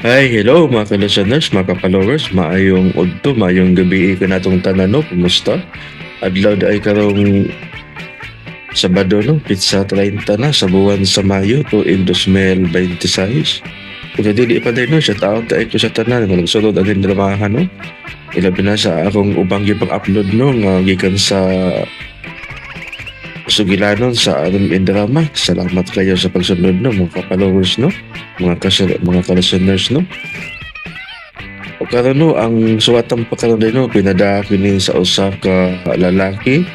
Hi, hello mga ka-listeners, mga ka-followers, maayong udto, maayong gabi ka natong tanan, no? Kumusta? Adlaw da ay karong Sabado, no? Pizza 30 na sa buwan sa Mayo, tuig 2026. Kung dili pa din, no? Shout out ay ko sa tanan, nga nagsunod ang dramahan, no? Ilabi na sa akong ubang gipang-upload, no? Nga gikan sa Sugilanon sa Aron Drama. Salamat kayo sa pagsunod, no? Mga ka-followers, no? Mga ka-listeners, no? O karon, no, ang suwatang pakaron din, no, pinada kini sa usa ka lalaki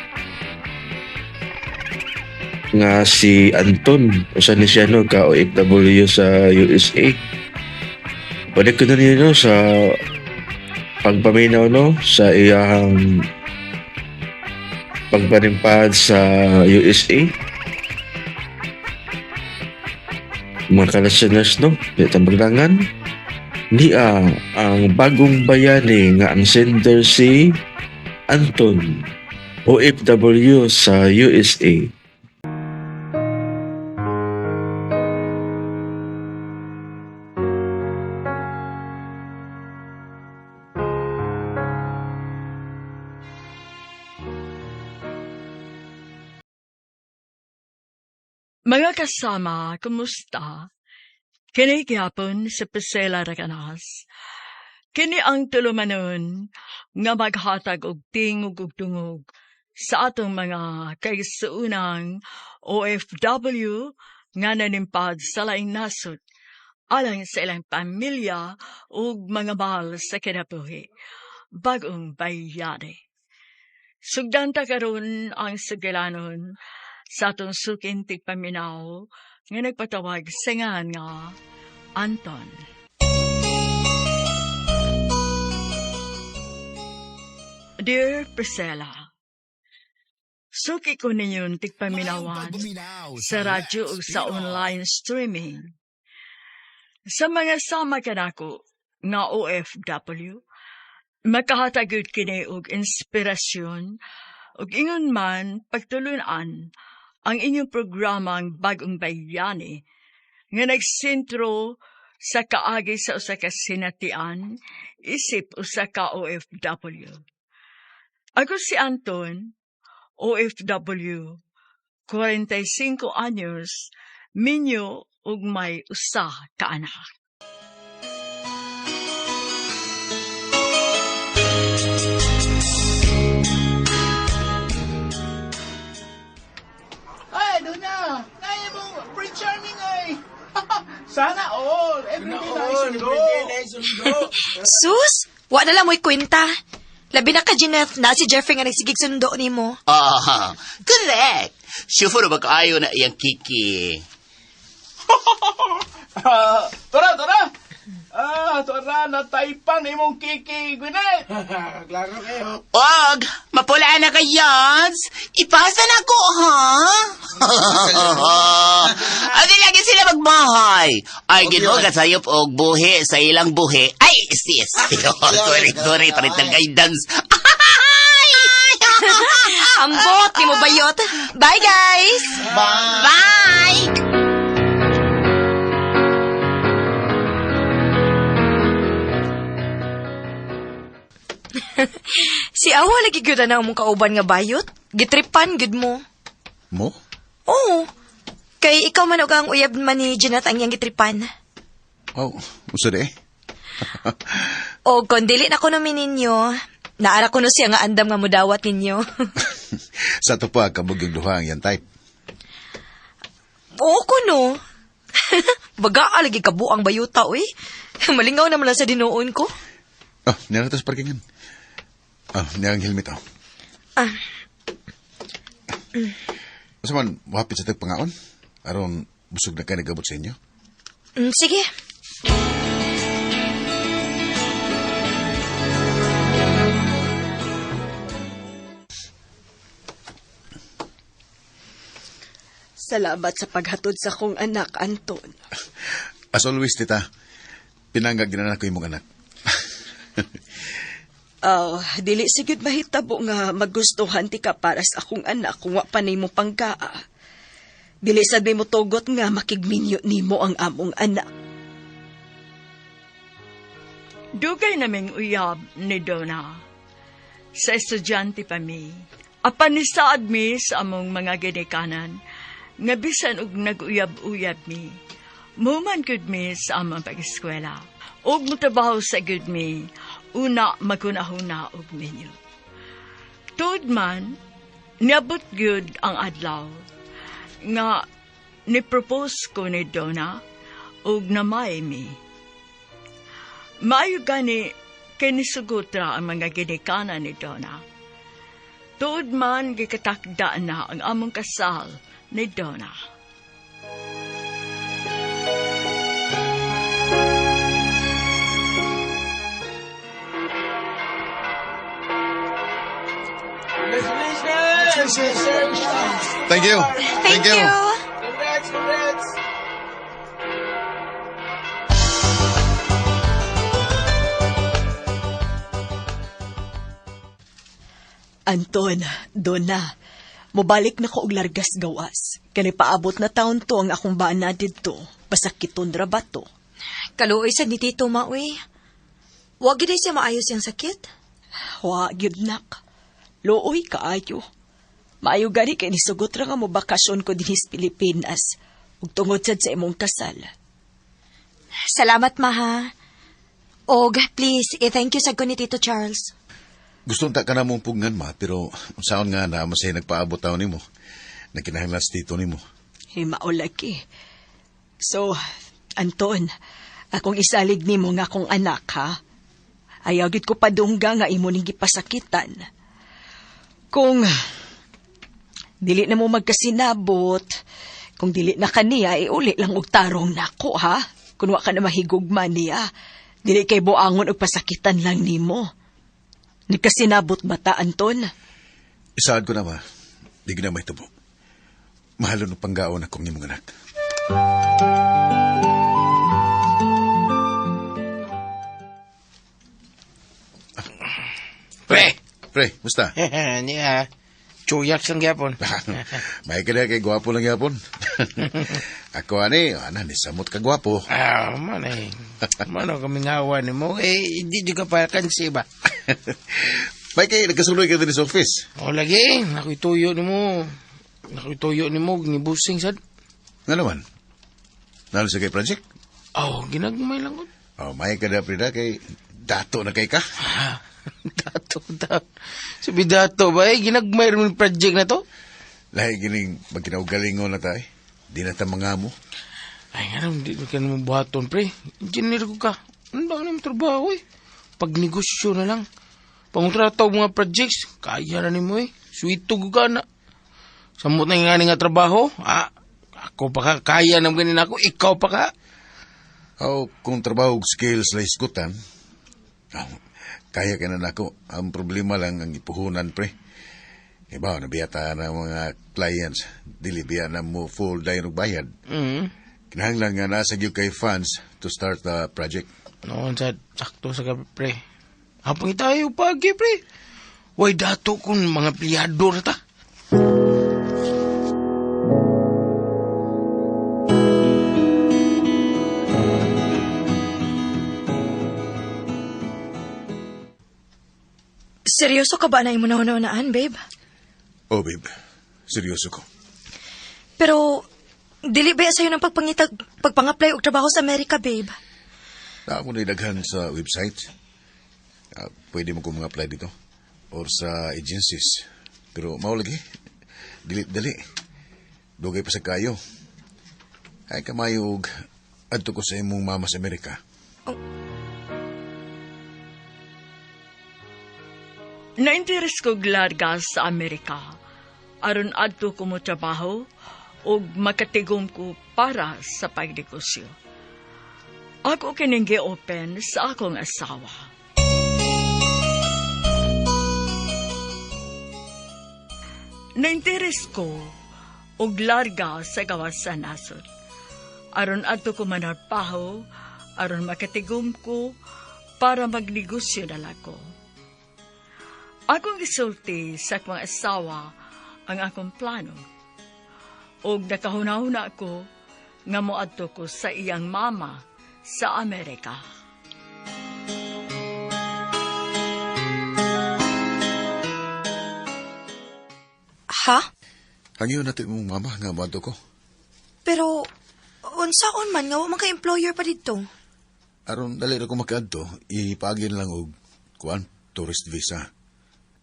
nga si Anton. Usa ni siya, no, ka OFW sa USA. Balik ko na niyo, no, sa pagpaminaw, no, sa iyang pagpanimpad sa USA. Mga ka-listeners, no, tambaglangan niya ang bagong bayani nga ang sender si Anton, OFW sa USA. Mga kasama, kumusta? Kini gihapon sa Priscilla Raganas. Kini ang tulumanon nga maghatag og tingog ug dungog sa atong mga kaigsuonang OFW nga nanimpad sa laing nasod alang sa ilang pamilya ug mga mahal sa kinabuhi. Bagong bayani. Sugdan ta karon ang sugilanon sa atong suking tigpaminaw nga nagpatawag sa ngan nga Anton. Dear Priscilla, suki ko ninyong tigpaminawan sa radyo ug sa online streaming. Sa mga sama kanako nga OFW, makahatag kini og inspirasyon ug ingon man pagtulunan ang inyong programang Bagong Bayani nga nagsentro sa kaagi sa usa ka sinatian isip usa ka OFW. Ako si Anton, OFW, 45 anyos, minyo ug may usa ka anak. Ay, doon na. Kaya mong Prince Charming ay. Sana all. Everyday na ay sundo. Sus! Wa na lang mo'y kwenta. Labi na ka, Jeanette, na si Jeffrey nga nagsigig sundo nimo. Ah, correct. Sure ba kaayo na iyang kiki? Ah, tara, tara. Ah, tara na taipan imong kiki, Gwyneth. Og, mapula na kayo. Ipasa na ko, ha? Ano lagi sila magmahay? Ay, ginoo ka sayop og buhi sa ilang buhi. Ay, sis. Sorry, sorry, palit ng guidance. Ambot, di mo bayot. Bye, guys! Bye! Si Awa lagi gyud na among kauban nga bayot. Gitripan gyud mo. Mo? Oo. Kay ikaw man og ang uyab man ni Jeanette ang iyang gitripan. Oh, usa di eh. O kon dili na kuno mi ninyo, naara kuno siya nga andam nga mudawat ninyo. Sa to pa, kabog yung duha ang yan type. Oo kuno. Baga lagi kabuang bayuta uy. Malingaw naman lang sa dinuon ko. Oh, nila to sa parkingan. Oh, niya ang helmet, oh. Ah. Asa man, wapit sa tagpangaon? Aron, busog na ka nagabot sa inyo? Sige. Salamat sa paghatod sa kong anak, Anton. As always, tita, pinanggag din na ko imong anak. Oh, dili sigud mahitabo nga magustuhan ti ka para sa akong anak kung wa pa nimo pangkaa. Dili sad may motugot nga makigminyo nimo ang among anak. Dugay naming uyab ni Donna. Sa estudyante pa mi. Apan nisaad mi sa among mga ginikanan, nga bisan og nag-uyab-uyab mi. Muman gud mi sa among pag-eskwela. Og motrabaho sa gud mi, una magunahuna og minyo. Tuod man, niabot gyud ang adlaw nga ni-propose ko ni Donna og namay mi. Maayo gani kay nisugot ra ang mga ginikanan ni Donna. Tuod man gikatakda na ang among kasal ni Donna. Thank you. Thank you. Congrats, congrats! Anton, Donna, mobalik na ko og largas gawas. Kani paabot na taon to ang akong bana didto. Pasakiton ra ba to? Kaluoy sa ni Tito Maoy. Wa gid siya maayos yang sakit. Wa gyud nak. Luoy kaayo. Maayo gani kay nisugot ra nga mo bakasyon ko dinhi sa Pilipinas ug tungod sad sa imong kasal. Salamat, ma, ha. Og, please, i-thank you sa ko ni Tito Charles. Gusto ta ka na mong pugnan, ma, pero unsaon nga na masay nagpaabot taon nimo. Nagkinahanglan sa tito nimo. Himaulaki. So, Anton, akong isalig nimo nga akong anak ha. Ayaw gid ko padungga nga imo ning gipasakitan. Kung dili na mo magkasinabot, kung dili na kaniya, iuli lang og tarong nako ha. Kung wa ka na mahigugma niya, dili kay buangon og pasakitan lang nimo. Nagkasinabot ba ta, Anton? Isaad ko na, ma. Di na mahitabo. Mahalo ng panggaon akong imong anak. Pre! Pre, musta? Niya, chuyak sang gyapon. May ka kay gwapo lang yapon. Ako ani, ana ni samot ka gwapo. Ah, man eh. Mano kami ngawa ni mo. Eh, hindi juga pa kansi ba? May kay nagkasuloy ka din sa office. O lagi, ako'y tuyo ni mo. Ako'y tuyo ni mo, nibusing sad. Nga naman. Nalo sa kay project? Oh, ginagmay lang ko. Oh, may ka na pre kay dato na kay ka. Ah, dato, dato. Sabi dato ba eh, ginagmay rin yung project na to? Lahi gining magkinaugalingon na tayo. Di na ta mga mo. Ay, nga naman, di ka naman buhaton, pre. Engineer ko ka. Ano ba ang trabaho eh? Pagnegosyo na lang. Pangontrata og mga projects, kaya na nimo eh. Sweet ko ka na. Samot na nga nga trabaho, ah, ako pa ka, kaya na ganin ako, ikaw pa ka. Oh, kung trabaho og skills la isgutan, oh, kaya ka na nako. Ang problema lang ang ipuhunan, pre. Iba, nabiyata na mga clients. Dili biya na mo full dayon og bayad. Kinahanglan nga nasa gyud kay funds to start the project. Noon sa sakto sa gabi, pre. Hapang tayo pagi, pre. Way dato kun mga pliyado na ta. Seryoso ka ba na imo nahunahunaan, babe? Oh, babe. Seryoso ko. Pero, dili ba sa'yo ng pagpangitag, pagpang-apply og trabaho sa Amerika, babe? Naa mo na daghan sa website. Ah, pwede mo kong mga apply dito. Or sa agencies. Pero mao lagi. Dili dali. Dugay pa sa kayo. Ay kamayog adto ko sa imong mama sa Amerika. Nainteres ko glarga sa Amerika. Aron adto ko mo trabaho ug makatigom ko para sa pagnegosyo. Ako kining gi-open sa akong asawa. Nainteres ko og larga sa gawas sa nasod. Aron adto ko manarpaho, aron makatigom ko para magnegosyo na lang ko. Akong gisulti sa akong asawa ang akong plano. Og nakahuna-huna ko nga moadto ko sa iyang mama sa Amerika. Ha? Hangyo nato imong mama nga moadto ko. Pero, unsaon man nga wa man kay employer pa didto. Aron dali ra ko makaadto, ipaagin lang og kuan tourist visa.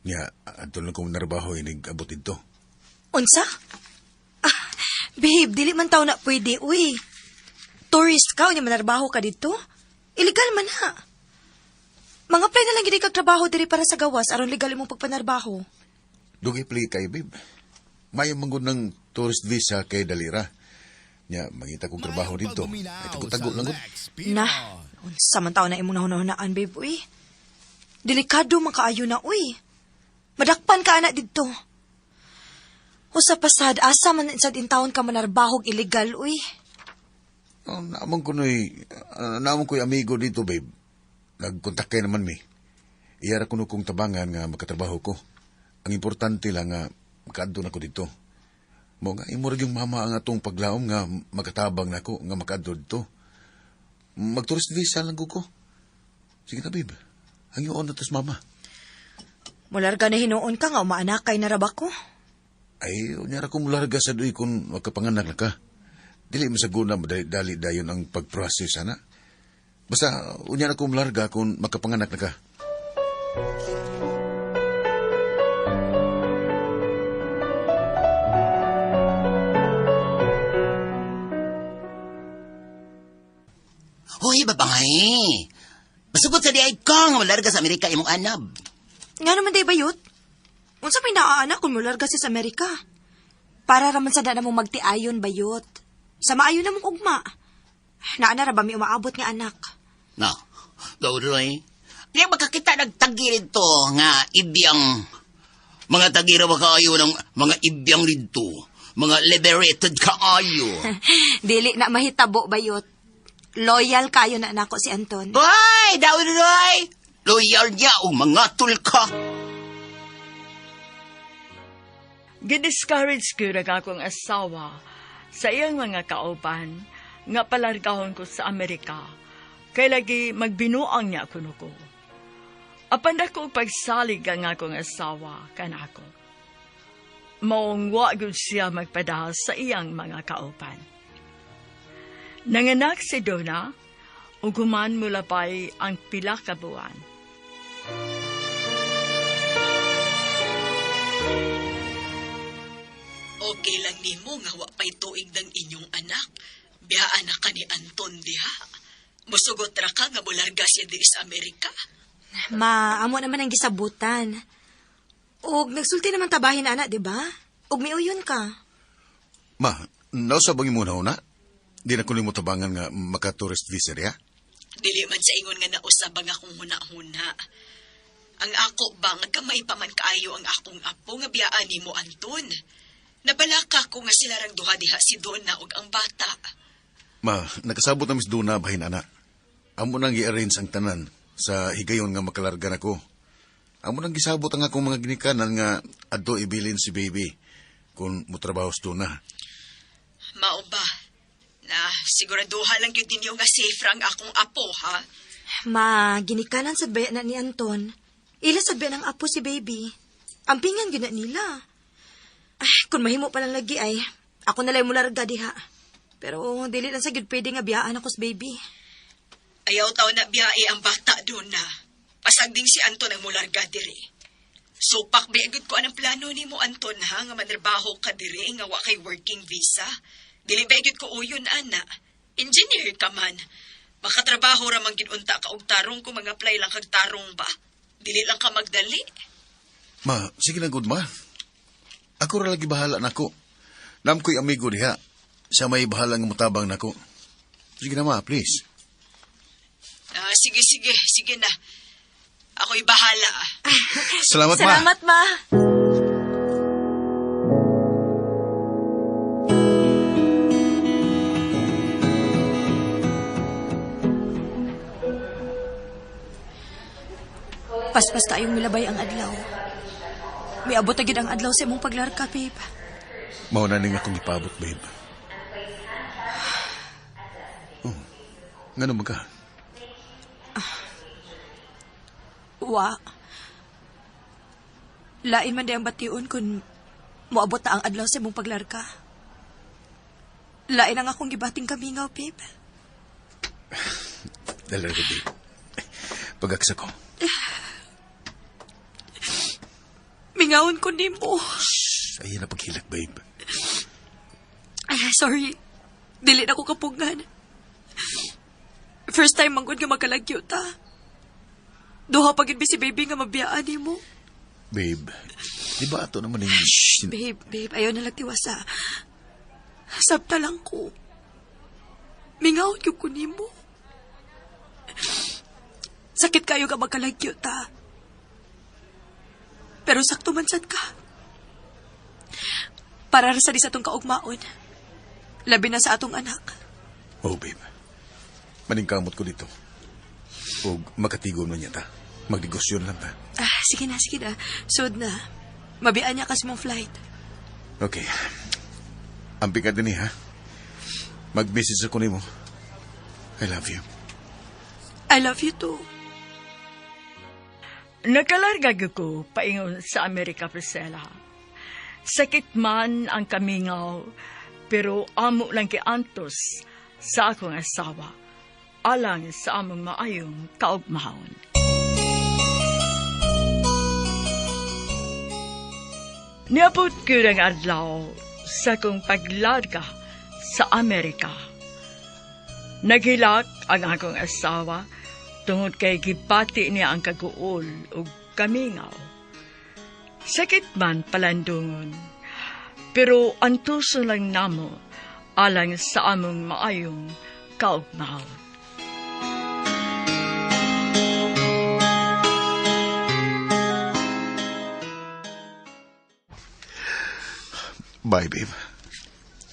Nya adto lang ko narbaho inig abot didto. Unsa? Ah, babe, dili man taw na pwede, uy. Tourist ka, unya manarbaho ka dito. Illegal man ha. Mga apply na lang gid kag trabaho diri para sa gawas aron legal imong pagpanarbaho. Dugay pli kay babe. Mayo man gud ng tourist visa kay dalira. Nya mangita kog trabaho didto. Ay tago-tago lang gud. Na, unsa man taw na imong nahunahunaan, babe, uy. Delikado man kaayo na, uy. Madakpan ka ana didto. Usa pasad, asa man sad in town ka manarbahog illegal, uy. Oh, naamon ko noy, naamon ko'y amigo dito, babe. Nagkontak kay naman mi. Iyara kuno kong tabangan nga makatrabaho ko. Ang importante lang nga makaadto na ko dito. Mo nga imo ra yung mama ang atong paglaom nga makatabang nako nga makaadto dito. Mag-tourist visa lang ko. Sige na, babe. Hangyoon na tas mama. Mularga na hinuon ka nga umaanakay na raba ko. Ay, unya ra ko mularga sa duy kung makapanganak na ka. Dili mo sa guna madali dayon ang pag-process, ana. Basta, unya ra ko mularga kung makapanganak na ka. Hoy, babangay. Masugot sa diay ka nga malarga sa Amerika imong anab. Nga naman day bayot? Unsa may naaanak kung mularga siya sa Amerika? Para raman sa dana mong magtiayon bayot. Sa maayo na mong ugma. Naana ra ba mi umaabot nga anak? No, gauroy. Kaya makakita nagtagi dito nga ibyang. Mga tagira ba kaayo ng mga ibyang dito? Mga liberated kaayo. Dili na mahitabo bayot. Loyal kayo na nako si Anton. Hoy, dauroy! Loyal niya o mga tulka. Gidiscourage ko rag akong asawa sa iyang mga kauban nga palargahon ko sa Amerika. Kay lagi magbinuang niya kuno ko. Apan dako og pagsalig ang akong asawa kanako. Maong wa gyud siya magpadahal sa iyang mga kauban. Nanganak si Donna ug human mulabay ang pila ka buwan. Okay lang nimo nga wa pay tuig ng inyong anak. Biyaan na ka ni Anton diha. Musugot ra ka nga mularga siya diri sa Amerika. Ma, amo naman ang gisabutan. Og nagsulti naman tabahin na anak, di ba? Og miuyon ka. Ma, nausa bang imo na una? Di na ko nimo tabangan nga maka-tourist visa diha? Dili man sa ingon nga nausab ang akong huna-huna. Ang ako ba nga gamay pa man kaayo ang akong apo nga biyaan nimo Anton. Nabalaka ko nga sila rang duha diha si Donna ug ang bata. Ma, nakasabot na Miss Duna bahin ana. Amo nang gi-arrange ang tanan sa higayon nga makalarga nako. Amo nang gisabot ang akong mga ginikanan nga adto ibilin si baby kung motrabaho sa Duna. Mao ba? Na siguraduha lang gyud ninyo nga safe ra ang akong apo ha. Ma, ginikanan sad baya na ni Anton. Ila sad baya ng apo si baby. Ampingan gyud na nila. Ay, kung mahimo pa lang lagi ay, ako na lang mularga diha. Pero dili lang sa gyud pwede nga biyaan ako sa baby. Ayaw taw na biyae ang bata doon na. Pasagding si Anton ang mularga diri. Supak ba gyud ko anang plano nimo Anton ha nga manrabaho ka diri nga wa kay working visa. Dili ba gyud ko uyon ana. Engineer ka man. Makatrabaho ra man gid unta ka og tarong kung mga apply lang kag tarong ba. Dili lang ka magdali. Ma, sige lang gud ma. Ako ra lagi bahala nako. Nam ko'y amigo diha. Siya may bahala nga motabang nako. Sige na ma, please. Ah, sige sige, sige na. Ako'y bahala. Salamat, ma. Salamat, ma. Paspas tayong milabay ang adlaw. Miabot na gid ang adlaw sa imong paglarga, babe. Mao na ning akong ipabot, babe. Oh, ngano man ka? Wa. Lain man di ang bation kung Moabot na ang adlaw sa imong paglarga. Lain ang akong gibating kamingaw, babe. Dala ka, babe. Pagaksa ko. Mingawon ko nimo. Shh, Ayaw na paghilak, babe. Ay, sorry. Dili na ko kapugngan. First time manggod nga magkalagyo ta. Duha pa gid si baby nga mabiyaan nimo. Babe, di ba ato naman yung... Shh, babe, babe, ayaw na lang tiwasa. Sabta lang ko. Mingawon gyud ko nimo. Sakit kayo ka magkalagyo ta. Pero sakto man sad ka. Para ra sa di sa atong kaugmaon. Labi na sa atong anak. Oh, babe. Maningkamot ko dito. O makatigon man niya ta. Magnegosyo na lang ta. Ah, sige na, sige na. Sud na. Mabian niya kasi mong flight. Okay. Ampi ka din eh, ha? Mag-message ako nimo. I love you. I love you too. Nakalarga gyud ko paingon sa Amerika, Priscilla. Sakit man ang kamingaw, pero amo lang giantos sa akong asawa, alang sa among maayong kaugmahon. Niabot gyud ang adlaw sa akong paglarga sa Amerika. Naghilak ang akong asawa tungod kay gibati niya ang kaguol ug kamingaw. Sakit man palandungon, pero antuso lang namo alang sa among maayong kaugmahon. Bye, babe.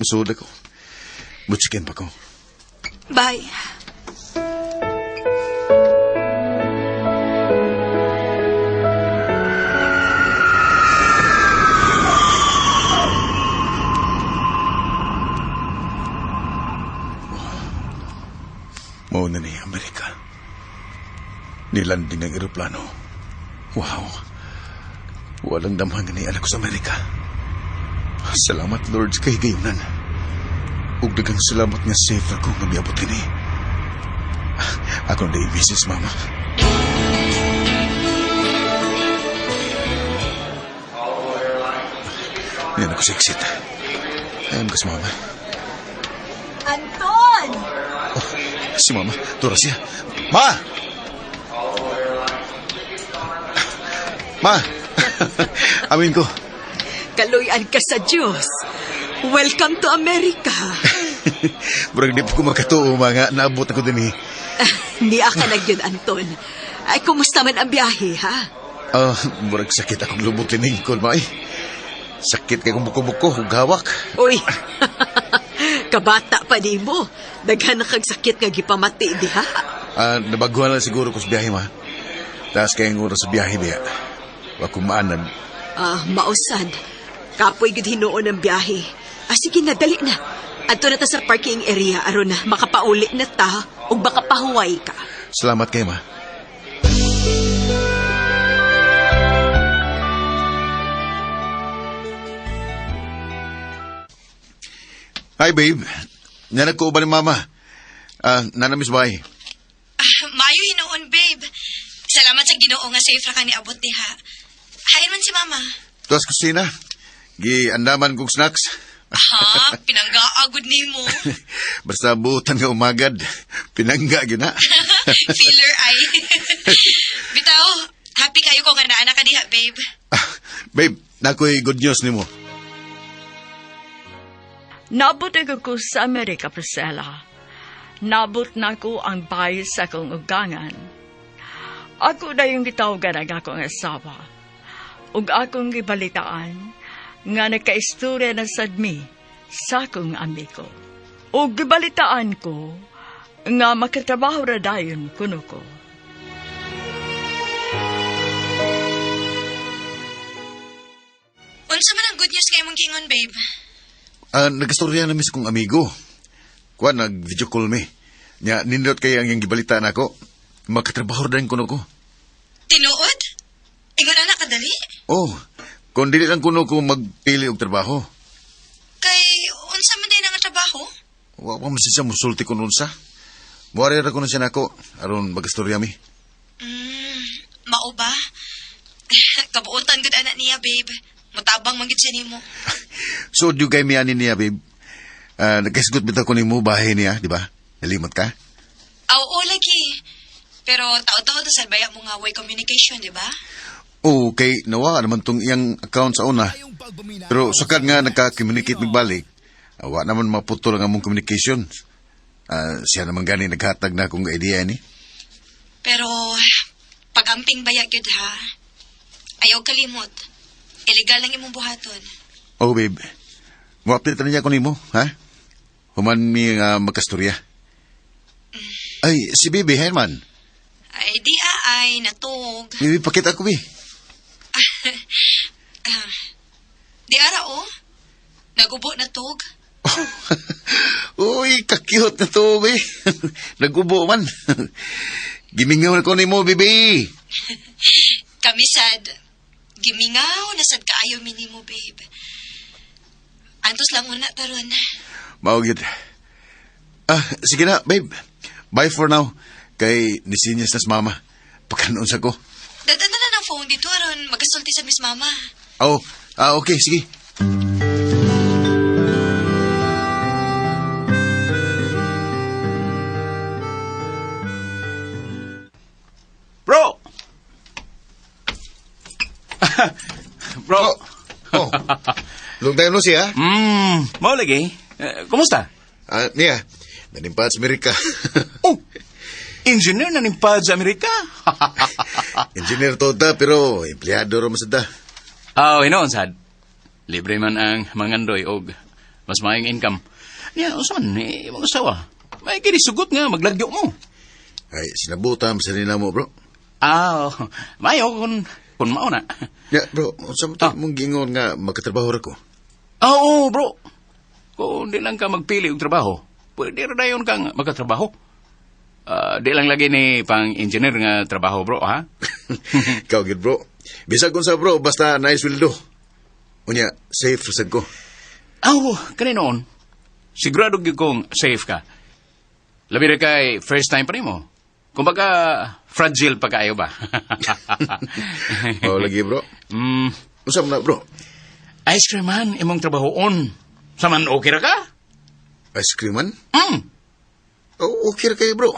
Musuod ako. Mutsikin pa ko. Bye. Mao na ni Amerika. Nilanding ang eroplano. Wow. Walang damhan ni anak ko sa Amerika. Salamat, Lord, sa kahigayunan. Ug daghang salamat nga safe ako nga miabot kini. Ako na Mrs. Mama. Yan ako sa exit. Ayun ko si Mama. Anton! Oh, si Mama. Tura siya. Ma! Ma! Amin ko. Kaluyan ka sa Diyos. Welcome to America. Murag di pa ko makatuo, mga naabot ako din eh. Niya ka na gyud, Anton. Ay, kumusta man ang biyahe, ha? Ah, murag sakit akong lubot tiningkol, ma. eh. Sakit kay kong buko-buko, ug hawak. Uy, kabata pa di mo. Daghan na kag sakit nga gipamati diha. Ah, nabaguhan lang siguro ko sa biyahe, ma. Taas kay ang oras sa biyahe diha. Wa ko maanad. Ah, mausad. Kapoy gid hinuon ang biyahe. Ah, sige na, dali na. Adto na ta sa parking area aron na makapauli na ta ug baka pahuway ka. Salamat kay ma. Hi, babe. Nanag ko ba ni mama? Ah, nana miss bye. Ah, maayo hinuon, babe. Salamat sa Ginoo nga safe ra ka niabot diha. Hain man si mama. Tuas kusina. Gi andaman kong snacks. Ha, pinanggaagod nimo. Basta butan nga umagad. Pinangga gyud na. Feeler ay. Bitaw, happy kayo ko nga naa ka diha, babe. Ah, babe, nakoy good news nimo. Naabot ako sa Amerika, Priscilla. Naabot na ko ang bahay sa akong ugangan. Ako na yung gitawagan ang akong asawa. Ug akong gibalitaan nga nakaistorya na sad mi sa akong amigo. Ug gibalitaan ko nga makatrabaho ra dayon kuno ko. Unsa man ang good news kay mong gingon, babe? Ah, nag-istorya na mi sa kong amigo. Kuan nag-video call mi. Nya nindot kay ang iyang gibalita nako. Makatrabaho ra dayon kuno ko. Tinuod? Ingon ana kadali? Oh, Kung dili lang kuno ko magpili og trabaho. Kay, unsa man din ang trabaho? Wa pa man siya musulti kun unsa. Muari ra kuno siya nako aron magastorya mi. Mao ba? Kabuotan gud anak niya, babe. Mutabang man gid siya nimo. So di kay mi ani niya, babe. Nagkasgot bitaw ko nimo bahay niya, di ba? Nalimot ka? Aw, oo lagi. Pero tao-tao to sa baya mo nga way communication, di ba? Oo, kay nawa naman tong iyang account sa una. Pero sukad nga nagka-communicate magbalik, wa naman maputol ang among communication. Siya naman gani naghatag na akong idea ni. Pero pagamping baya gyud ha. Ayaw kalimot. Illegal lang imong buhaton. Oh, babe. Mo-update na niya ko nimo, ha? Human mi nga magkastorya. Ay, si Baby Herman. Ay, di ay, natug. Baby, pakita ko, bi. Di ara, oh. Nagubo na tug. Uy, ka-cute na to, be. Nagubo man. Gimingaw na ko nimo, baby. Kami sad. Gimingaw na sad kaayo minimo, babe. Antos lang una taron. Mao gyud. Sige na, babe. Bye for now. Kay nisinyas na sa mama. Pagkanoon sa ko. Dada na lang ang phone dito aron magasulti sa Miss Mama. Oh, okay, sige. Bro! Bro! Oh. Long time no siya. Mao lagi. Kumusta? Niya. Nanimpad sa Amerika. Oh, engineer na nimpad sa Amerika. Engineer to ta, pero empleyado ra man sad ta. Oh, hinoon sad. Libre man ang mangandoy og mas maayong income. Niya, unsa man eh, imong asawa? May kini sugot nga maglagyo mo. Ay, sinabuta man sa nila mo, bro. Ah, maayo kung mao na. Ya, bro, unsa man to mong giingon nga makatrabaho ra ko? Ah, oo, bro. Kung di lang ka magpili og trabaho, pwede ra dayon kang makatrabaho. Di lang lagi ni pang engineer nga trabaho, bro, ha? Ikaw gyud, bro. Bisag kung sa bro, basta nice will do. Unya, safe sad ko. Aw, kani noon. Sigurado gyud kong safe ka. Labi ra kay first time pa nimo. Kumbaga, fragile pa kaayo ba? Oh, lagi, bro. Unsa man na, bro? Ice cream man, imong trabahoon. Sa man okay ra ka? Ice cream man? Mm. Oh, okay ra kayo, bro.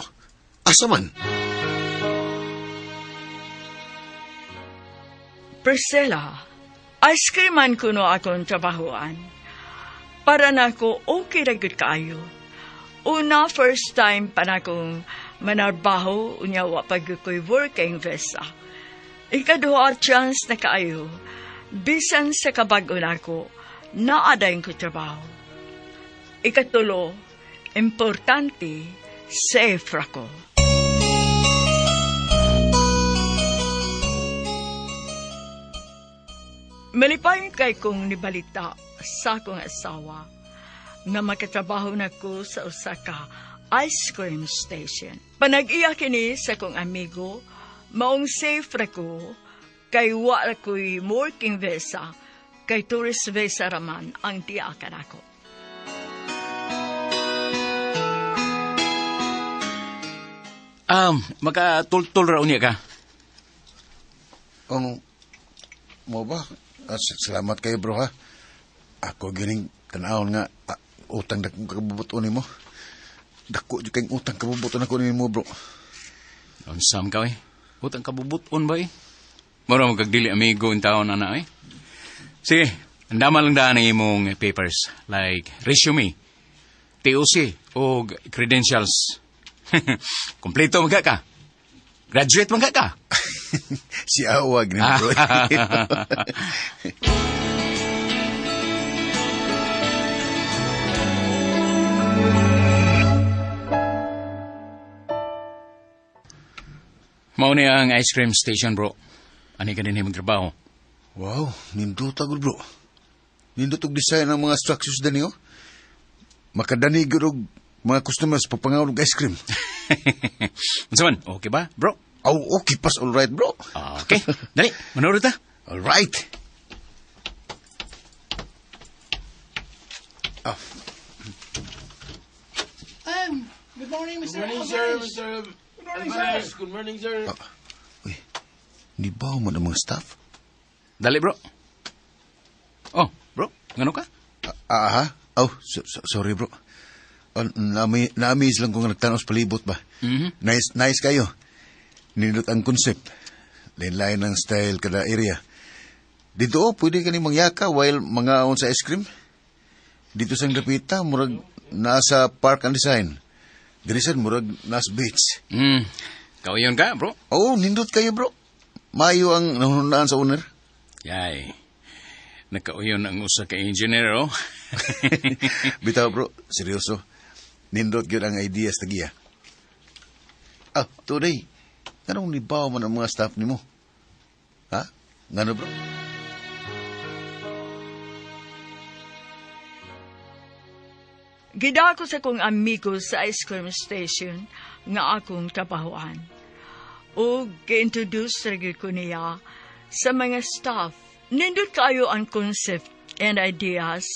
Asa man? Priscilla, ice cream man kuno akong trabahoan. Para nako okay ra gyud kaayo. Una, first time pa na akong manarbaho, unya wa pa gyud ko'y working visa. Ikaduha, chance na kaayo. Bisan sa kabag-o nako, naadayon ko trabaho. Ikatulo, importante, safe ra ko. Malipayon kay kong nibalita sa akong asawa nga makatrabaho na ko sa usa ka ice cream station. Panag-iya kini sa akong amigo, maong safe ra ko kay wa ra ko'y working visa, kay tourist visa raman ang tiyakan ako. Makatultul ra unya ka. Ang mo ba? Salamat kayo, bro, ha? Ako gining tan-awon nga utang dakong kabubuton nimo. Dako jud kayong utang kabubuton ako nimo, bro. Unsam ka, eh? Utang kabubuton ba, eh? Mura mo kag dili amigo in taon ana, eh. Sige, andama lang daan ang imong papers like resume, TOC o credentials. Kompleto man ka. Graduate man ka. Si awag ni bro. Mao ni ang ice cream station, bro. Ani ka din imong trabaho. Wow, nindot agad, bro. Nindot og design ang mga structures dani, oh. Makadani gyud og mga customers pagpangaw og ice cream. Unsa man? Okay ba, bro? Oh, okay pas all right, bro. Okay. Dali, manood ta. All right. Ah. Good morning, Mr. Good morning, sir. Mr. Good morning, sir. Good morning, sir. Uy, di ba man ang mga staff? Dali, bro. Oh, bro, ngano ka? Ah, ha? Oh, sorry bro. Oh, na-amaze lang ko nga nagtanaw sa palibot ba. Mhm. Nice, nice kayo. Nindot ang concept. Lain-lain ang style kada area. Dito oh, pwede ka ni mangyaka while mga on sa ice cream. Dito sa Dapita, murag nasa park and design. Diri sad murag nasa beach. Kauyon ka, bro. Oh, nindot kayo bro. Mayo ang nahunaan sa owner. Yay. Nakauyon ang usa ka engineer, oh. Bitaw bro, seryoso. Nindot gyud ang ideas tagiya. Ah, today, nganong nibaw man ang mga staff nimo? Ha? Ngano bro? Gidako sa kong amigo sa ice cream station nga akong trabahoan. O gi-introduce ra gyud ko niya sa mga staff. Nindot kayo ang concept and ideas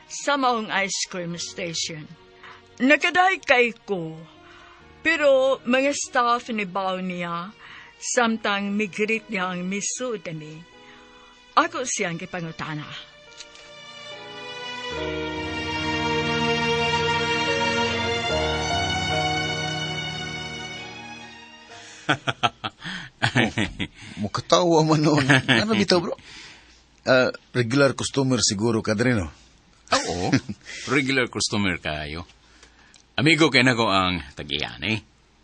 sa maong ice cream station. Nakadahi kay ko, pero mga staff ni Bao niya, samtang migrit niya ang misud ni. Ako siyang gipangutana. Mukatawa man noon. Ano bitaw bro? Ah, regular customer siguro ka diri, no? Oo, regular customer kayo. Amigo kay nako ang tagiyan, eh.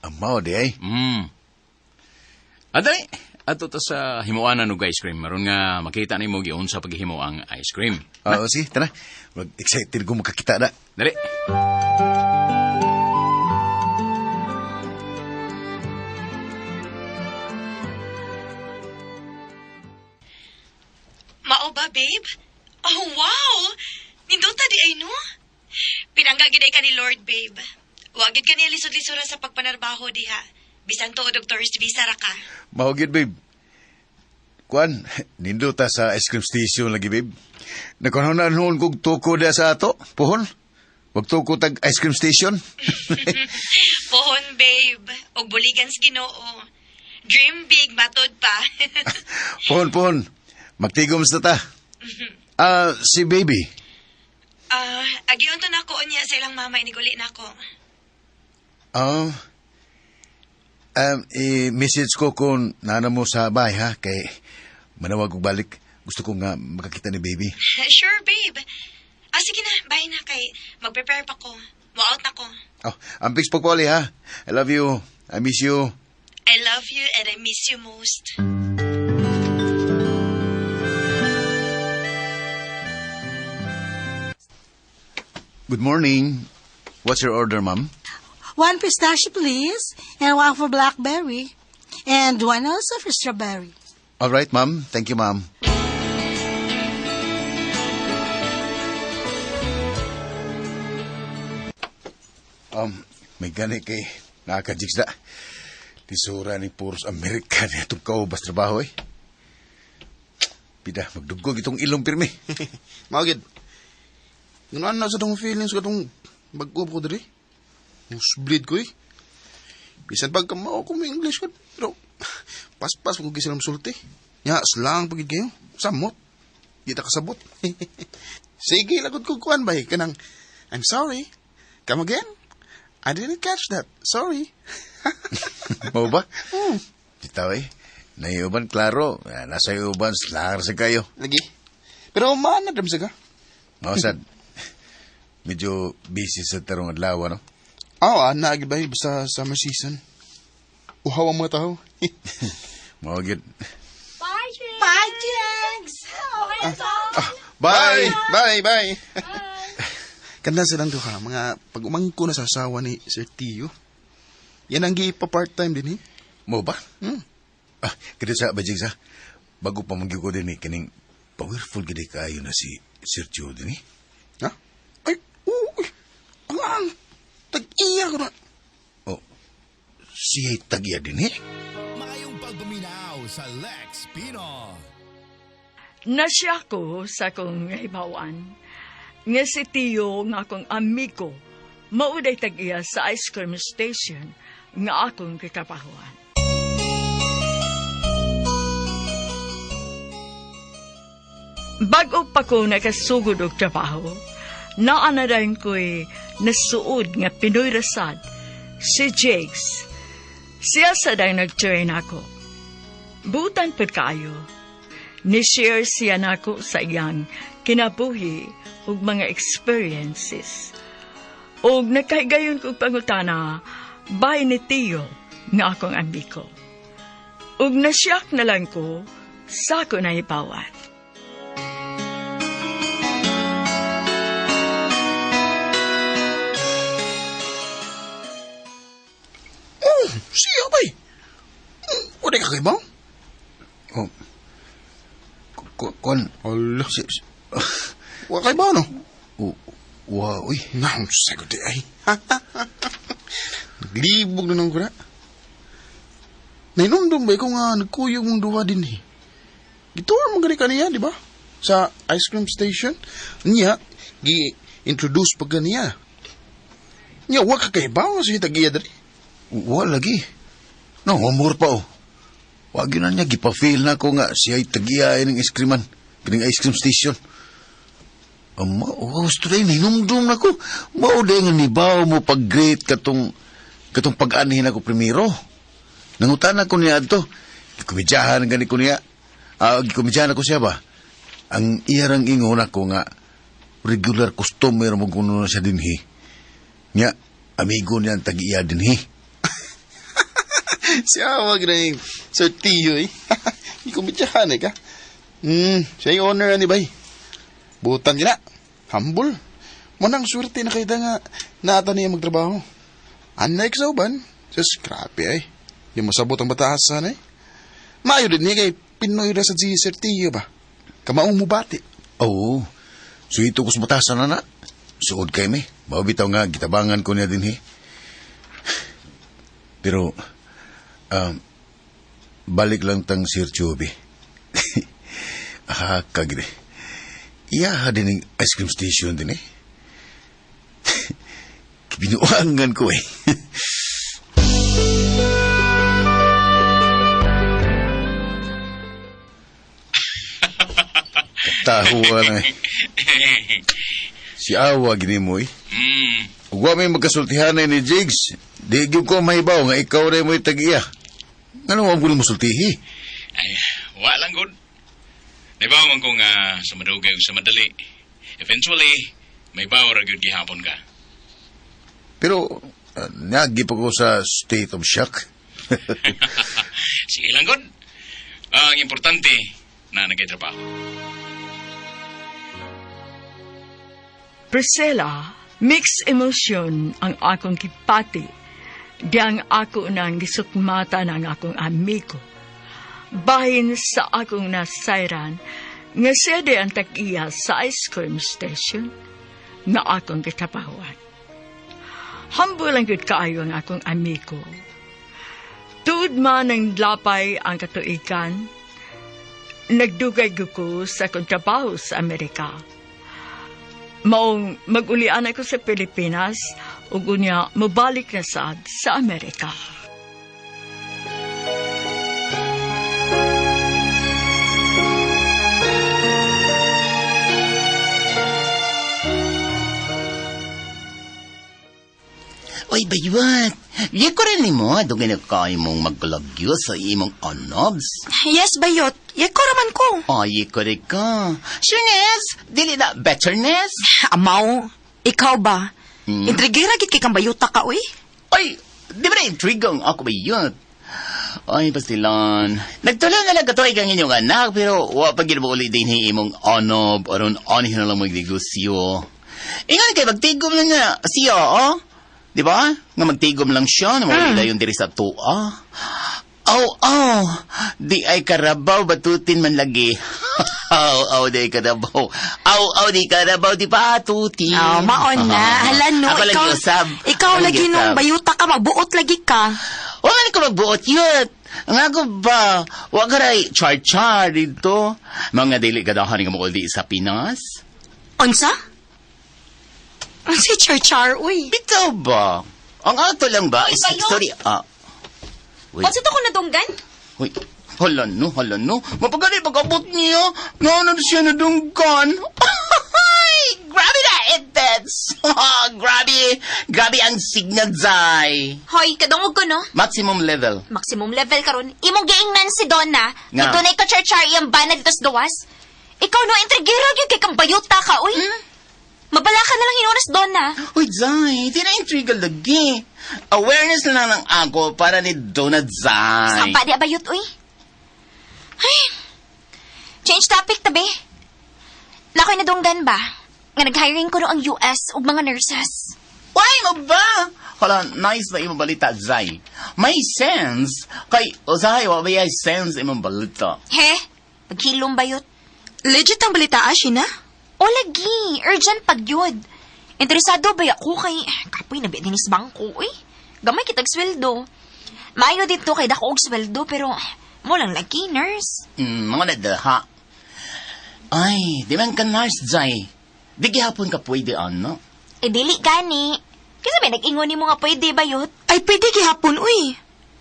Amaw di ay. Aday, ato ta sa himuanan og ice cream. Maron nga makita nimo giunsa paghimo ang ice cream. Oo, sige, tara. Mag-excited ko makakita na. Dali. Mao ba, babe? Oh, wow! Nindota di ay, no? Pinangga gid ay ka ni Lord, babe. Wa gid ka niya lisod-lisura sa pagpanarbaho diha. Bisan tuod og tourist visa ra ka. Mao gyud, babe. Kuan, nindota sa ice cream station lagi, babe. Nakuha noon kog tuko diha sa ato, puhon. Wag tuko tag ice cream station. Pohon, babe. Og buligan sa Ginoo. Dream big, matod pa. Puhon, puhon. Magtigom sa ta. Ah, si baby. Ah, agiyon to nako niya sa ilang mama iniguli nako. Ah, i-message ko kung nana mo sa bahay, ha? Kay manawag og balik. Gusto ko nga makakita ni baby. Sure, babe. Ah, sige na, bye na kay mag-prepare pa ko. Mo-out na ko. Oh, ang fix pagpuli, ha? I love you. I miss you. I love you and I miss you most. Good morning. What's your order, ma'am? One pistachio, please, and one for blackberry, and one also for strawberry. All right, ma'am. Thank you, ma'am. May gani kay nakakajigs na. Tisura ni Puros Amerika ni itong kaubas trabaho eh. Pida, magdugog itong ilong pirmi. Mao gid. Ngano na sa tong feelings ko tong bag-o ko diri. Nosebleed ko eh. Bisan pag kamao ko may English ko, pero paspas ko silang sulti. Nya, slang pagid kayo. Samot. Di ta kasabot. Sige, lagot ko kuan bay kanang I'm sorry. Come again? I didn't catch that. Sorry. Mao ba? Bitaw eh. Naiuban, klaro. Ah, nasa iuban, slang sa kayo. Lagi. Pero maana dam sa ka. Mao sad. Medyo busy sa tarong adlaw, no? Oo, oh, ana gid bay basta summer season. Uhaw ang mga tao. Mao gyud. Bye, Jags! Bye! Bye, bye. Kanda silang duha, mga pag-umangko na sa asawa ni Sir Tio. Yan ang gipa part-time din eh. Mo ba? Ah, kaya sa bajig sa bago pa magyuko din eh, kining powerful gid kaayo na si Sir Tio din eh. Ha? Ay, uy, ang tag-iya ko na. Oh, siya'y tag-iya din eh. Maayong pagpaminaw sa Lex Pino. Nasya ko sa kong hibawan. nga si Tio nga akong amigo mauday tag-iya sa ice cream station nga akong gitrabahuan. Bag-o pa ko nakasugod og trabaho, naa na rin ko'y nasuod nga Pinoy rasad, si Jakes. Siya sa dahil nag-train ako. Butan pa kayo. Ni-share siya nako sa iyang kinabuhi ug mga experiences. Og nagkahigayon kog pangutana, bay ni Tio nga akong amigo. Ug nasyak na lang ko sa ako nahibawan. Oh, siya bay. Wala ka kay bang? Oh. Kon. Ala. Si, Wa kay ba no? Wa, uy. Naon sa ko di ay. Naglibog na nang kura. Nainumdum ba ikaw nga nagkuyog mong duha din eh. Gituar mo gani kaniya, di ba? Sa ice cream station. Niya, gi-introduce pa ganiya. Niya, wa ka kay ba? Sige, tagiya dali. Wa lagi. No, humor pa oh. Wa gyud na niya gipa-feel na ko nga siya'y tagiya ng ice creaman. Kining ice cream station. Ama, oh, gusto rin, hinumdum na ko. Mao day nga nibaw mo pag-great katong katong pag-anihin ako primero. Nangutan ako niya adto. Gikomedyahan gani ko niya. Ah, gikomedyahan ako siya ba? Ang iyarang ingon ako nga regular customer mo kuno na siya dinhi. Nya, amigo niya ang tag-iya dinhi. Siya, wag na yung Sir Tio eh. Hindi ko bityahan eh ka. Siya yung owner ani bay. Butan gina. Humble. Manang swerte na kay nga naata niya magtrabaho. Unlike sa uban, sus, grabe ay. Di masabot ang batasan eh. Maayo din niya kay Pinoy ra sa si Sir Tio ba? Kamaong mubati. Oo. So ito ko sa batasan na na. Suod kay me. Mao bitaw nga gitabangan ko niya dinhi. Pero um, balik lang tang Sir Chubby. Ah, kagre. Iya din ang ice cream station din eh. Binuangan ko eh. Katawa na eh. Si Awa gini mo eh. Ug wa may magkasultihan ni Jigs. Di gyud ko mahibaw nga ikaw rin mo'y tag-iya. Ngano wa mo ni mosultihi? Ay, wa lang good. Naibaw man ko nga sa madugay ug sa madali. Eventually, may baw ra gyud gihapon ka. Pero naagi pa ko sa state of shock. Sige lang good. Ang importante na nagay trabaho. Priscilla, mixed emotion ang akong kipati. Diyang ako nang gisukmata ng akong amigo. Bahin sa akong nasayran, nga siya di ang tag-iya sa ice cream station nga akong gitapawan. Humble lang gyud kaayo ang akong amigo. Tuod man ang lapay ang katuigan, nagdugay gyud ko sa akong trabaho sa Amerika. Maong magulian ako sa Pilipinas ug unya mobalik na sad sa Amerika. Oy, bayuat. Di ko rin nimo, dugay na kay mong magkalagyo sa imong anobs. Yes, bayot. Yeko raman ko. Ay, ko rin ka. Surenes, dili na betterness. Amaw, ikaw ba? Intrigera gid kay kang bayuta ka, uy. Ay, di ba na intrigang ako bayot? Ay, pastilan. Nagtuloy na lang katoy kang inyong anak, pero wa pa gid mo uli din hi imong anob aron anihin na lang magnegosyo. Ingon kay magtigom lang nga siya, oh. Di ba? Nga magtigom lang siya, na mawala yung diri sa tuwa. Aw, aw, di ay karabaw, batutin man lagi. Aw, aw, di ay karabaw. Aw, aw, di karabaw, di patutin. Oh, maon na. Hala no, Ako ikaw, lagi usab. ikaw Ako lagi nung usab. bayuta ka, magbuot lagi ka. Wa man ko magbuot yun. Ang ako ba, wa ka ray char-char dito. Mga dili kadahan nga mo di sa Pinas. Unsa? Ang si Char-Char, uy. Bitaw ba? Ang ato lang ba Uy, is bayo. sorry ah. Uy, Unsa to ko nadunggan? uy. Hala no, hala no. Mapagani pag-abot niya. Nga na siya nadunggan. Ay, grabe na intense. Grabe. Grabe ang signal, Zay. Hoy, kadungog ko no. Maximum level. Maximum level karon. Imong giingnan si Donna. Nga. Nga. Dunay ka char-char iyang bana dito sa gawas. Ikaw no, intrigera gyud kay kang bayuta ka, uy. Mabala ka na lang hinunas Donna. Uy, Zay, di na intriga lagi. Awareness na lang ang ako para ni Donna Zay. Sapa di abayot, uy. Ay. Change topic tabi. Nakoy nadunggan ba? Nga nag-hiring ko no ang US ug mga nurses. Why mo ba? Hala, nice na imong balita, Zay. May sense. Kay, o Zay, wa ba yung sense imong balita? He? Paghilom bayot. Legit ang balita, ah, Sheena? O lagi, urgent pag yun. Interesado ba ako kay kapoy na dinis bangko uy. Gamay kitag sweldo. Maayo dito kay dako og sweldo pero mo lang lagi nurse. Mga nadaha. Ay, di man ka nurse, Zay. Di gihapon ka pwede, ano? E dili gani. Kasi may nag-ingon nimo nga pwede bayot. Ay, pwede gihapon, uy.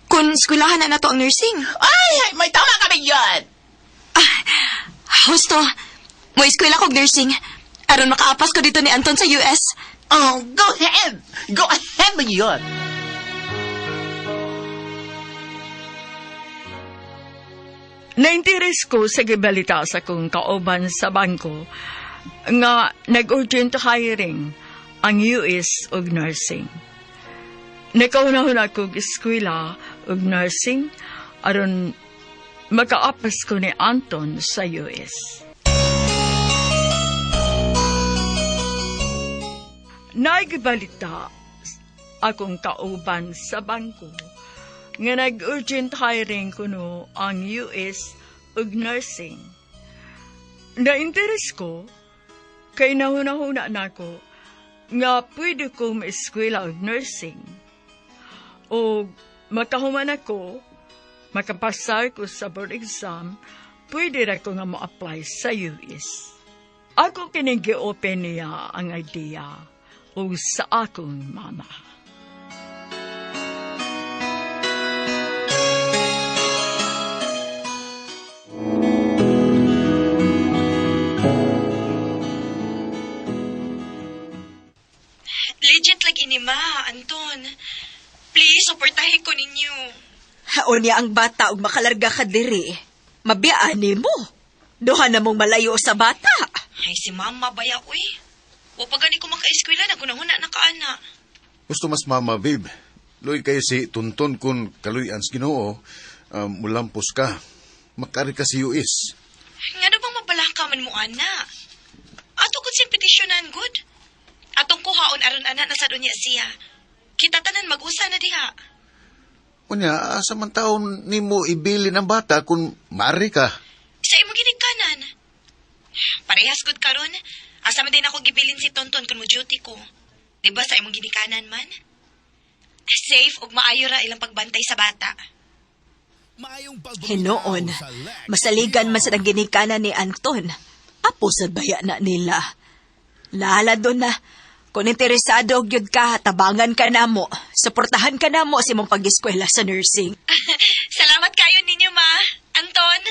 Kung eskwelahan na nato ang nursing. Ay, may tama ka yan! Husto, mo eskwela kog nursing. Aron makaapas ko dito ni Anton sa US. Oh, go ahead! Go ahead, yun! Nainteres ko sa gibalita sa kong kauban sa bangko nga nag-urgent hiring ang US og nursing. Nakaunahon ako og eskwela og nursing aron makaapas ko ni Anton sa US. Naigibalita akong kauban sa bangko nga nag-urgent hiring kuno ang US ug nursing. Na-interest ko kay nahuna-huna nako nga pwede ko maeskwela og nursing. O makahuman ako, makapasar ko sa board exam, pwede ra ko nga mo-apply sa US. Ako kining gi-open niya ang idea o sa akong mama. Legit lagi ni Ma, Anton. Please, suportahin ko ninyo. Haon niya ang bata ug makalarga ka diri. Mabiyaan nimo. Duha na mong malayo sa bata. Ay, si Mama baya, uy. Wa pa gani ko maka-eskwela, nagunahuna na ka, ana. Gusto mas mama, babe. Luoy kayo si Tunton kun kaluyan sa Ginoo, mulampos ka. Makari ka si US. Nga na bang mabalaka man mo, ana? Ato kung siyang petisyonan, good. Atong kuhaon aron ana na sa dunya siya. Kita tanan mag-usa na diha. Unya, asa man taon nimo ibilin ang bata kung mari ka? Sa imong ginikanan. Parehas good karon. Asa man din ako gibilin si Tonton kun mo duty ko. Di ba sa imong ginikanan man? Safe ug maayo ra ilang pagbantay sa bata. Maayong pagpaminaw Hinoon, sa Lex masaligan man sa ginikanan ni Anton. Apo sa baya na nila. Lala doon na. Kung interesado og gyud ka, tabangan ka namo. Suportahan ka namo sa imong pag-eskwela sa nursing. Salamat kayo ninyo, ma. Anton.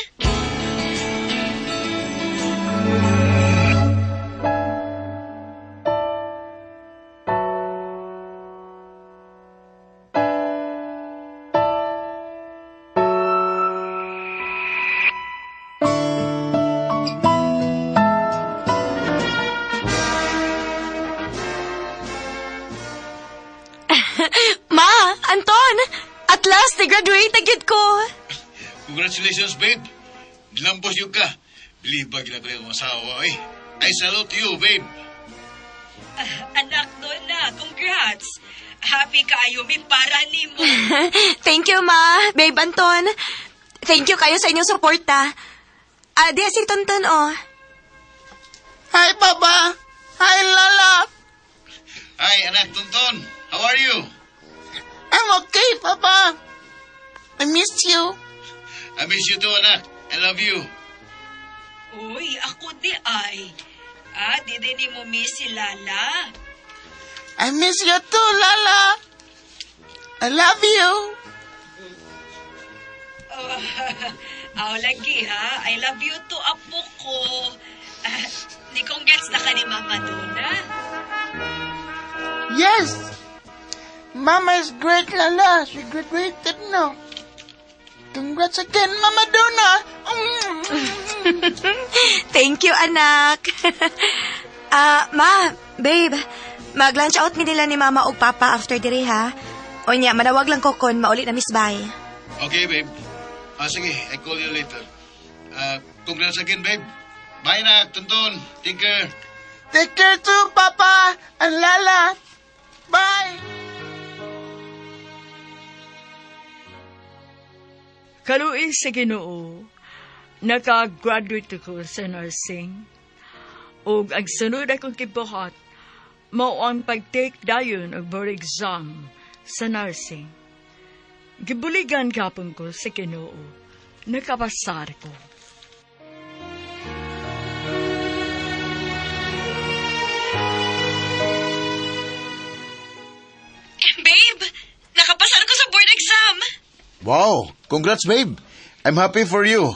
Ma, Anton! At last, nag-graduate na gyud ko. Congratulations, babe. Lampos yun ka. Bilibag na ko yung asawa, eh. I salute you, babe. Anak, Donna, congrats! Happy kaayo mi para nimo. Thank you, ma. Babe Anton. Thank you kayo sa inyong suporta. Ah, di si Tonton, oh. Hi, Papa! Hi, Lala! Hi, anak Tonton. How are you? I'm okay, Papa! I miss you. I miss you too, anak. I love you. Uy, ako di ay. Ah, di din mo miss si Lala. I miss you too, Lala. I love you. Oh, aw, lagi ha. I love you too, apo ko. Ah, ni congrats na ka ni Mama Donna. Yes. Mama is great, Lala. She graduated now. Congrats again, Mama Donna. Thank you, anak. Ah, ma, babe, mag-lunch out mi nila ni mama og papa after diri ha. Onya, manawag lang ko kon mauli na miss bye. Okay, babe. Ah, sige, I call you later. Ah, congrats again, babe. Bye na, Tonton. Take care. Take care too, Papa and Lala. Bye. Kaluoy sa Ginoo, nakagraduate ko sa nursing. Ug ang sunod akong gibuhat, mao ang pag-take dayon og board exam sa nursing. Gibuligan gapon ko sa Ginoo. Nakapasar ko. Babe, nakapasar ko sa board exam. Wow! Congrats, babe. I'm happy for you.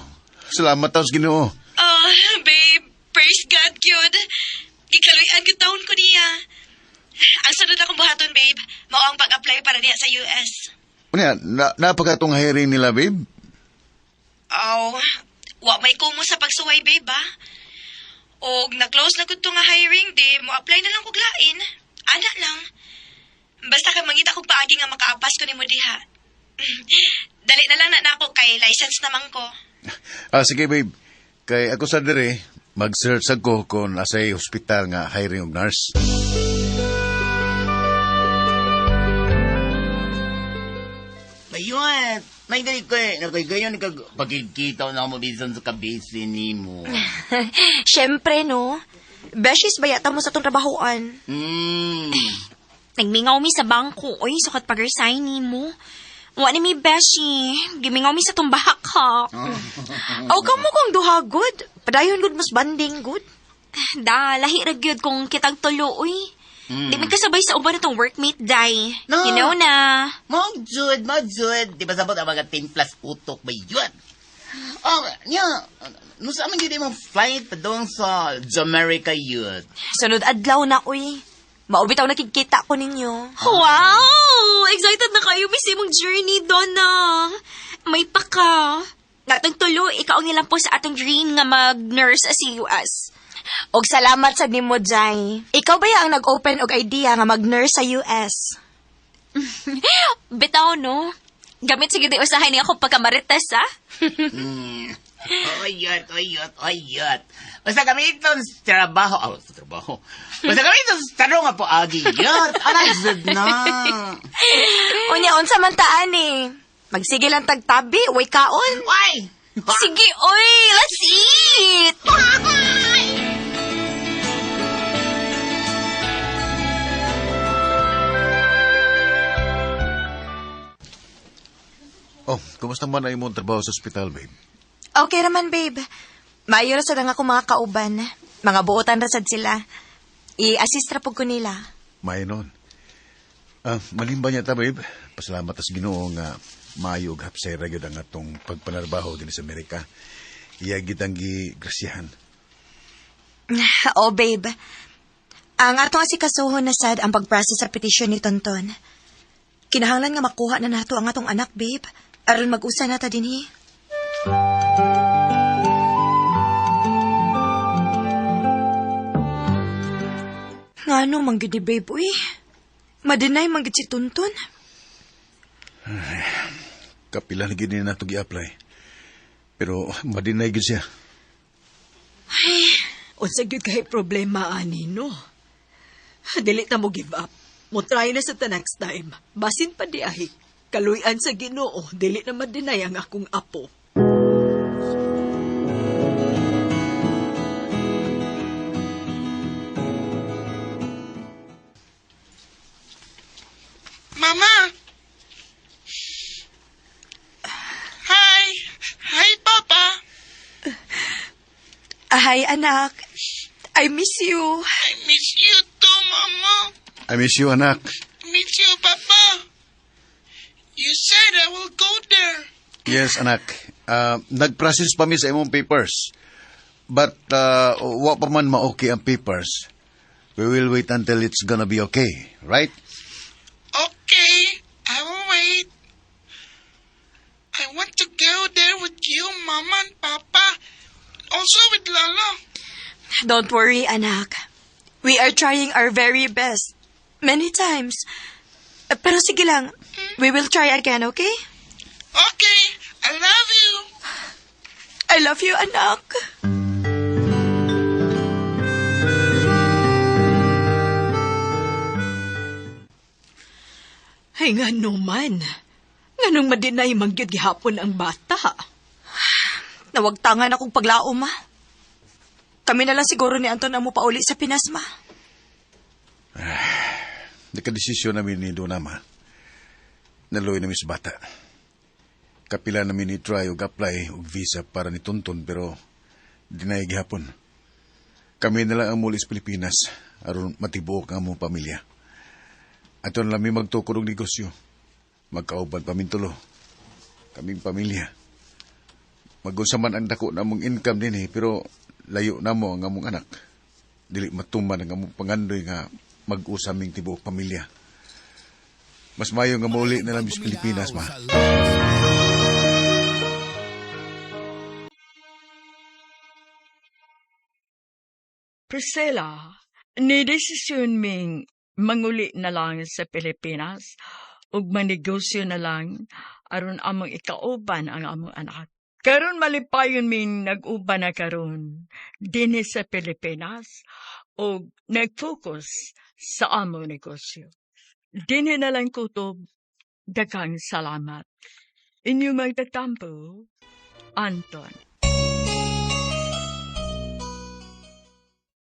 Salamat taos Ginoo. Oh, babe, praise God, cute. Gikaluy-an gyud taon ko niya. Ang sunod akong buhaton, babe, mao ang pag-apply para diha sa US. Unya, na, napakatong hiring nila, babe. Oh, wa may kumo sa pagsuway, babe, ba? Og na-close na gud to nga hiring day, mo apply na lang kog lain. Ana lang. Basta kay mangita kog paagi nga makaapas ko nimo diha. Dali na lang na nako kay license naman ko. Ah, sige, babe. Kay ako sa dire, mag-search ako kung asay hospital nga hiring og nurse. Ayun, may dali ko eh. Nakagayon kag pagkikita na mo bisan sa kabisi nimo. Siyempre, no? Beshies ba yata mo sa tong trabahoan? Nagmingaw mi sa bangko, oy, sukat pag-resign nimo. Wa ni mi beshi. Gimingaw mi sa tumbahak ha. Aw, kamo kong duha, good. Padayon good mas banding, good. Da, lahi ra gyud kung kitang tulo, oy. Di man kasabay sa uban natong workmate, day. No. You know na. Mo jud, mo jud. Di ba sabot ang mga 10 plus utok ba yun? Oh, nya, no sa amin gyud imong flight padung sa Jamaica yun. Sunod adlaw na, uy. Maubitaw nakikita ko ninyo. Wow! Excited na kayo, miss imong journey, Donna. May paka. Natong tulo, ikaw ang nilampo sa atong dream nga mag-nurse sa US. Og salamat sa nimo, Jai. Ikaw ba ya ang nag-open og idea nga mag-nurse sa US? Bitaw, no? Gamit sige di usahay niya ako pagkamarites, ha? Oyot, oyot, oyot. Basta kami itong trabaho. Oh, sa trabaho. Basta kami itong tanong nga po, agi. Yot, anay, jud na. Unya, unsa man taan eh. Magsige lang tagtabi, way kaon. Why? Sige, oy! Let's eat! Oh, kumusta man ang imong trabaho sa ospital, babe? Okay raman, babe. Maayo ra sad ang akong mga kauban. Mga buotan ra sad sila. I-assist ra pug ko nila. Maayo noon. Ah, malimba niya ta, babe. Pasalamat tas Ginoo nga maayo og hapsay ra gyud ang atong pagpanarbaho dinhi sa Amerika. Iya gid ang gigrasyahan. Oh, babe. Ang atong asikasuhon na sad ang pag-process sa petisyon ni Tonton. Kinahanglan nga makuha na nato ang atong anak, babe. Aron mag-usa na ta dinhi. Ngano man gyud ni babe, uy. Madenay man gyud si Tonton. Kapila na gyud ni nato gi-apply. Pero madinay gyud siya. Unsa gyud kay problema ani no? Dili ta mo give up. Mo try na sa ta next time. Basin pa di ahi. Kaluy-an sa Ginoo, dili na ma-deny ang akong apo. Mama! Hi! Hi, Papa! Ahay, anak. I miss you. I miss you too, Mama. I miss you, anak. Miss you, Papa. You said I will go there. Yes, anak. Nag-process pa mi sa imong papers. But wa pa man ma-okay ang papers. We will wait until it's gonna be okay, right? Okay, I will wait. I want to go there with you, Mama and Papa. Also with Lolo. Don't worry, anak. We are trying our very best. Many times. Pero sige lang. We will try again, okay? Okay, I love you. I love you, anak. Ay, nga man. Nganong madinay mangyud gihapon ang bata. Nawagtangan akong paglaom, ma. Kami na lang siguro ni Anton ang mupauli sa Pinas, ma. Nakadesisyon namin ni Dona, ma. Naluoy namin sa bata. Kapila namin ni try og apply og visa para ni Tonton pero deny gihapon. Kami na lang ang muli sa Pilipinas aron matibuok ang among pamilya. Ato na lang mi magtukod og negosyo. Magkauban pa min tulo. Kaming pamilya. Magunsa man ang dako namong income din eh, pero layo na mo ang among anak. Dili matuman ang among pangandoy nga mag-usa ming tibuok pamilya. Mas mayo nga mauli na lang sa Pilipinas, ma. Priscilla, ni-desisyon ming manguli na lang sa Pilipinas ug manegosyo na lang aron among ikauban ang among anak. Karon malipayon ming nag-uban na karon dinhi sa Pilipinas ug nag-focus sa among negosyo. Dinhi na lang kutob, daghang salamat. Inyo magtatampo, Anton.